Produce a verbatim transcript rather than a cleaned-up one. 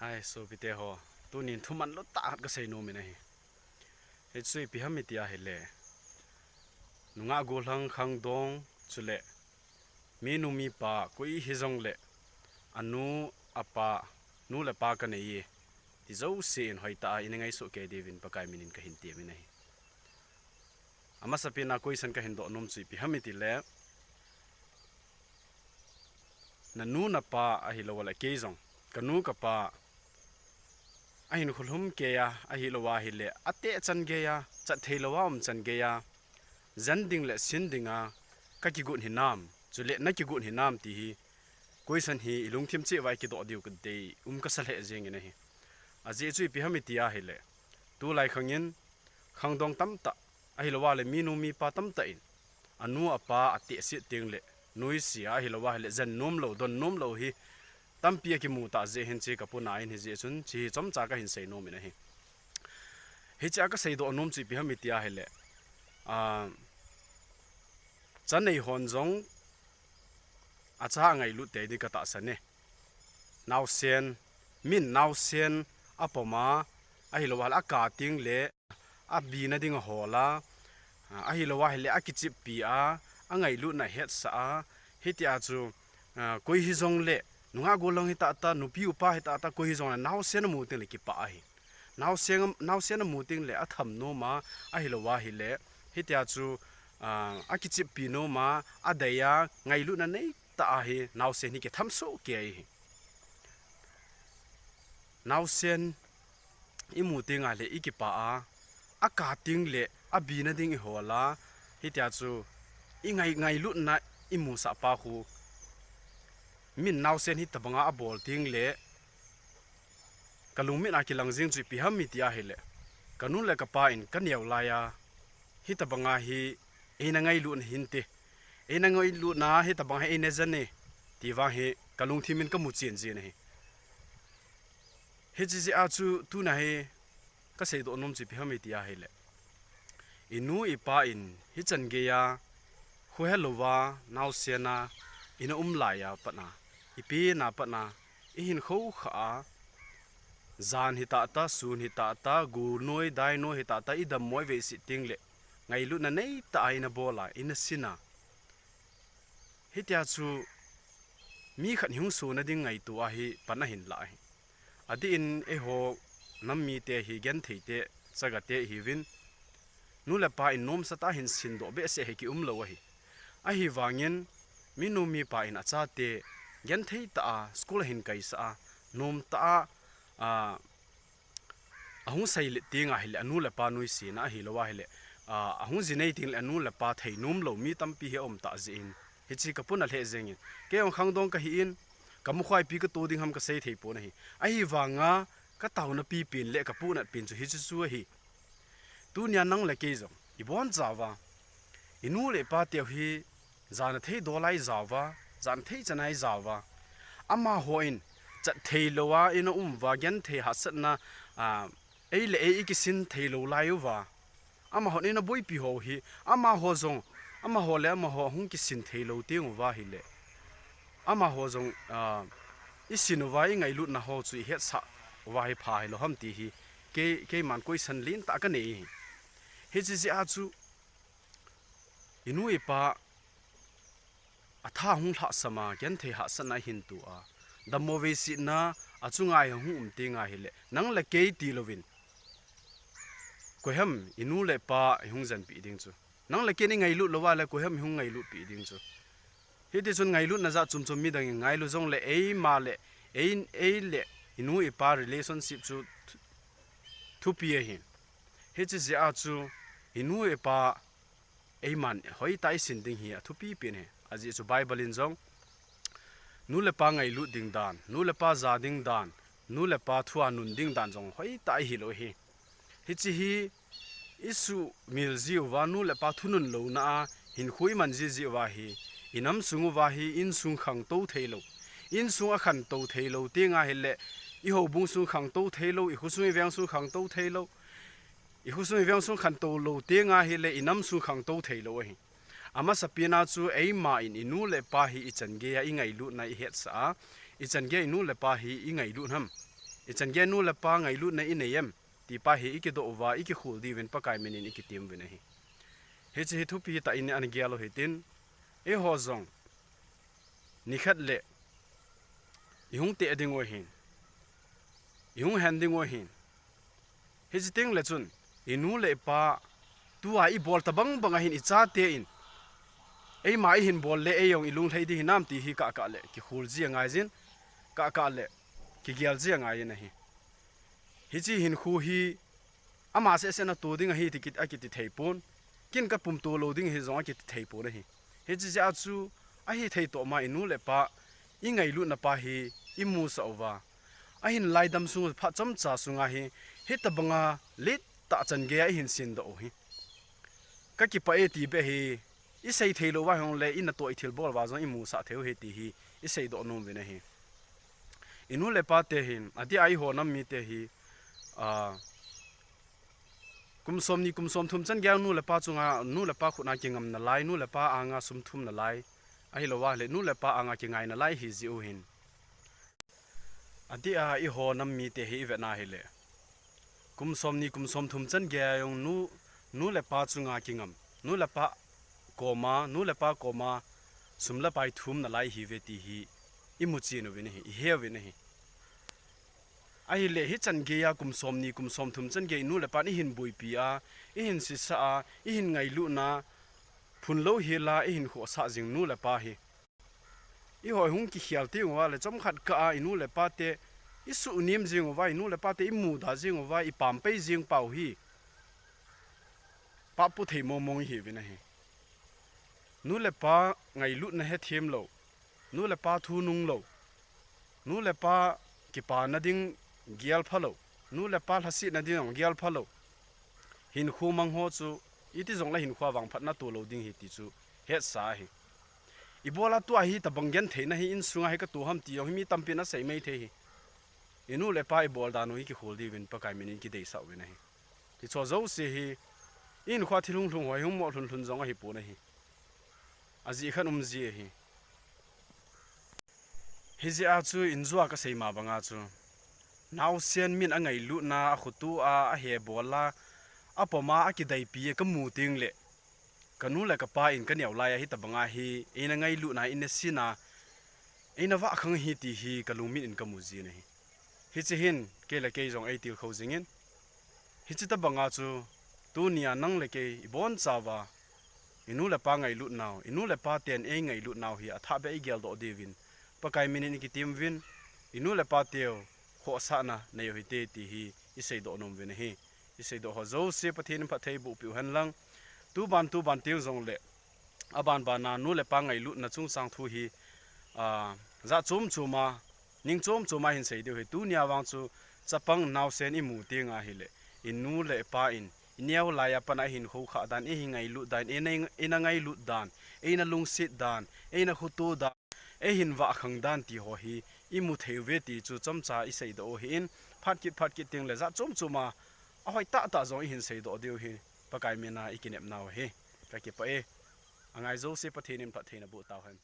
Ai, sopite ho, tunin thuman lou tah khat kasei nom in ahi. Hichu ipi ham iti ahile, nungah gollhang khangdong chule minu mipa koi hijongle anu apa, nu le pa kanei e ti jouse in hoitah a ina ngaisuh kei diuvin Pakai minin kahin temin ahi. Amasapen a question kahin doh nom chu ipi ham itile, nanu napa ahilouleh kei jong, kanu kapa ahin kholhum kei a, ahilou ahile ateh chan gei a, chat theilou a um chan gei a, jen ding le sin ding a kakigot hinam, chule nakigot hinam ti hi question hi ilungthim cheh uva ikidoh diu kadei um kasa lheh jengin ahi. Ajeh chu ipi ham iti ahile, tulai khangin khangdong tamtah, ahilou ahile minu mipa tamtah in anu apa atehset tengle nuisea, ahilou ahile jen nomlou, don nomlou hi tampi akimu tah jeh hin, hiche kapuna in hijeh chun hiche hi chomcha kahin sei nom in ahi. Hiche a kasei doh nom chu ipi ham iti ahile, a, cha nei hon jong acha angailut tei ding katahsan e. Naosen, min naosen apom a, ahilou ahile aka tengle abina ding ahol a, ahilou ahile akicheppi a, angailutna ahetsah a, hitia chu, a, koi hijongle, nungah gollhang hitah tah, nupi upa hitah tah, koi hijongle naosen amu tengle kipah ahi. Naosen, naosen amu tengle atham nom a, ahilou ahile hitia chu, a, akicheppi nom a, adei a, ngailutna neitah a hi naosen hi kitham soh kei ahi. Naosen imu tengle ikipah a, aka tengle abina ding ihol a, hitia chu ingai, ngailutna imusah pa khu, min naosen hitobanga abol tengle kalungmit a kilang jeng chu ipi ham iti ahile, kanu le kapa in kaneo laiya hitobanga hi eina ngailutna hinte, eina ngailutna hitobang hi eina jen e ti vang hi kalungthim in kamu chen jin ahi. Hiche jeh a chu tuna hi kasei doh nom chu ipi ham iti ahile, inu ipa in hichan geiya khohelouva naosen a ina um laiya pat a, ipi na pat a ihin khoukhah a, jan hitah tah, sun hitah tah, gu noi dai noi hitah tah, idammo iveiset tengle ngailutna neitah a ina bol a, ina sin a, hitia chu mi khat hung sona ding ngaito a hi pan ahin lah ahi. Adeh in eiho nam mite hi genthei te, chaga te ihiuvin, nu le pa in nomsa tah a hin sindoh behseh hi kiumlou ahi. Ahivangin minu mipa in achate genthei tah a school ahin kaisah a, nomtah a, a, ahung seilet teng ahile anu le pa nuisena, ahilou ahile, a, ahung jinei tengle anu le pa thei nomlou mi tampi hi aum tah jeh in, hiche kapuna lheh jengin, kei jong khangdong kahin, kamukhai ipi kato ding ham kasei thei pon ahi. Ahivanga kataona pipen le kapuhnat pen chu hiche chu ahi. Tunia nang le kei jong ibonchauva, inu le ipa teu hi jana thei dol a ijauva, jana thei chan a ijauva, amahon chat theilou a ina um uva, genthei hahsatna, a, ei le ei ikisin theilou lai uva, amahon ina boipi ho hi, amaho jong, amaho le amaho ahung kisin theilou teng uva ahile, amaho jong, a, isin uva ingailutna ho chu ihetsah uva hi pha hilou ham ti hi kei, keiman question lentah kanei ahi. Hiche jeh a chu inu ipa atha hung lhahsam a, genthei hahsatna ahin to a, dammo veisetna achunga ihung um teng ahile, nang le kei tilouvin, koiham inu le ipa ihung jenpeh ding chu? Nang le kei in ingailut louva le koiham ihung ngailutpeh ding chu? Hitichun ngailutna jat chom chom midang in ngailu jongle eima le, ei, ei le inu ipa relationship chu thu-, thupi ahi. Hiche jeh a chu inu ipa eiman hoitah a isin ding hi athupi pen ahi. Ajeh chu Bible in jong nu le pa ngailut ding dan, nu le pa ja ding dan, nu le pa thu a nun ding dan jong hoitah a ihil u ahi. Hiche hi isuhmil jiuva, nu le pa thunun louna a hinkho iman ji jiuva hi, inam sung uva hi insung khangtou theilou, insung akhantou theilou teng ahile, ihoubung sung khangtou theilou, ikhosung iveng sung khangtou theilou, ikhosung iveng sung khantou lou teng ahile, inam sung khangtou theilou ahi. Amasapen a chu eima in inu le ipa hi ichan geiya ingailutna ihetsah a, ichan geiya inu le ipa hi ingailut ham? Ichan gei nu le pa ngailutna inei em, ti pa hi ikidoh uva, ikikhol diuvin Pakai minin ikitem uvin ahi. Hiche hi thupi tah in ana gel u hitin, eiho jong, nikhat le, ihung teh ding u ahin, ihung hen ding u ahin. Hiche teng le chun, inu le ipa, tua ibol tabang bang ahin ichate in, eima ihin bol le eijong ilung lhai ding hinam ti hi kah kah le kikhol ji angai jin, kah kah le kigel ji angai in ahi. Hiche hinkho hi ama seh seh natoh ding ahi ti kit, akiti thei pon. Ken kapum to lou ding ahi jong akiti thei pon ahi. Hiche jeh a chu ahithei toh ma inu le pa, ingailutna pa hi imusah uva, ahin laidam sung phat chomcha sunga hi, hitabanga let tah chan gei a ihin seidoh u hi. Kakipah e ti beh hi, isei thei lou uva hung le, inatoh ithilbol uva jong imusah thei u hi ti hi, iseidoh nom uvin ahi. Inu le pa te hin, adeh a eiho nam mite hi, a, kum somni, kum somthum chan gei a nu le pa chunga, nu le pa khut a kingam nalai, nu le pa anga sum thum nalai, ahilou a le, nu le pa anga kingai nalai hi ji u hin. Adeh a eiho nam mite hi ivet na hile, kum somni, kum somthum chan gei a jong nu, nu le pa chunga kingam, nu le pa koma, nu le pa koma sum le pai thum nalai ihiuve ti hi imu chen uvin ahi, ihe uvin ahi. Ahile hichan gei a kum somni, kum somthum chan gei inu le pan ihin boipi a, ihin sisa a, ihin ngailutna, phun lou hel a, ihin khohsah jing nu le pa hi, eiho hung kikhel teng uva le chomkhat kah a inu le pa te isuhnem jing uva, inu le pa te imuda jing uva, ipam pai jing pau hi, pap pu thei mong mong ihiuvin ahi. Nu le pa ngailutna hethem lou, nu le pa thu nung lou, nu le pa kipana ding gel pha lou, nu le pa lhasetna ding jong gel pha lou, hinkho mang ho chu iti jong le hinkho a vangphat natoh lou ding ahi ti chu hetsa ahi. Ibol a tua hitabang gentheina hi insunga hi katoh ham ti jong hi mi tampin asei mai thei hi. Inu le pa ibol dan u hi kikhol diuvin Pakai minin kideisah uvin ahi. Hiche jouse hi, ihinkho a thil hung lhung ho hi hung mo lhun lhun jong ahi pon ahi. Ajeh khat um ji ahi. Hijeh a chu injua kasei ma banga chu, naosen min angailutna, akhoto a, ahebol a, apom a, akideipi a kamu teng le, kanu le kapa in kaneo lai a hitabanga hi, eina ngailutna, eina sina, eina vahkhang ahi ti hi kalungmin in kamu jin ahi. Hiche hin, kei le kei jong eitilkhou jingin, hiche tabanga chu, tunia nang le kei ibonchauva, inu le pa ngailutnau, inu le pa ten eingailut nau hi athah beh a igeldoh diuvin, Pakai minin ikitem uvin, inu le pa teu khohsahna nei u hite ti hi iseidoh nom uvin ahi. Iseidoh ho jouse Pathen in phatthei boh peh u hen lang. Tuban, tuban teng jongle, aban bana nu le pa ngailutna chungchang thu hi, a, jat chom chom a, ning chom chom a hin sei diu ahi. Tunia vang chu chapang naosen imu teng ahile, inu le pa in, ineo lai a pat a ihin khoukhah dan, eihin ngailut dan, eina, eina ngailut dan, eina lungset dan, eina khoto dan, eihin vahkhang dan ti ho hi imu thei uve ti chu chomcha iseidoh u ahin, phat kit, phat kit teng le jat chom chom a, ahoi tah tah jong ihin seidoh diu ahi, Pakai mina ikinepnau ahi. Kakipah e, angai jouse Pathen in phattheina boh tauhen.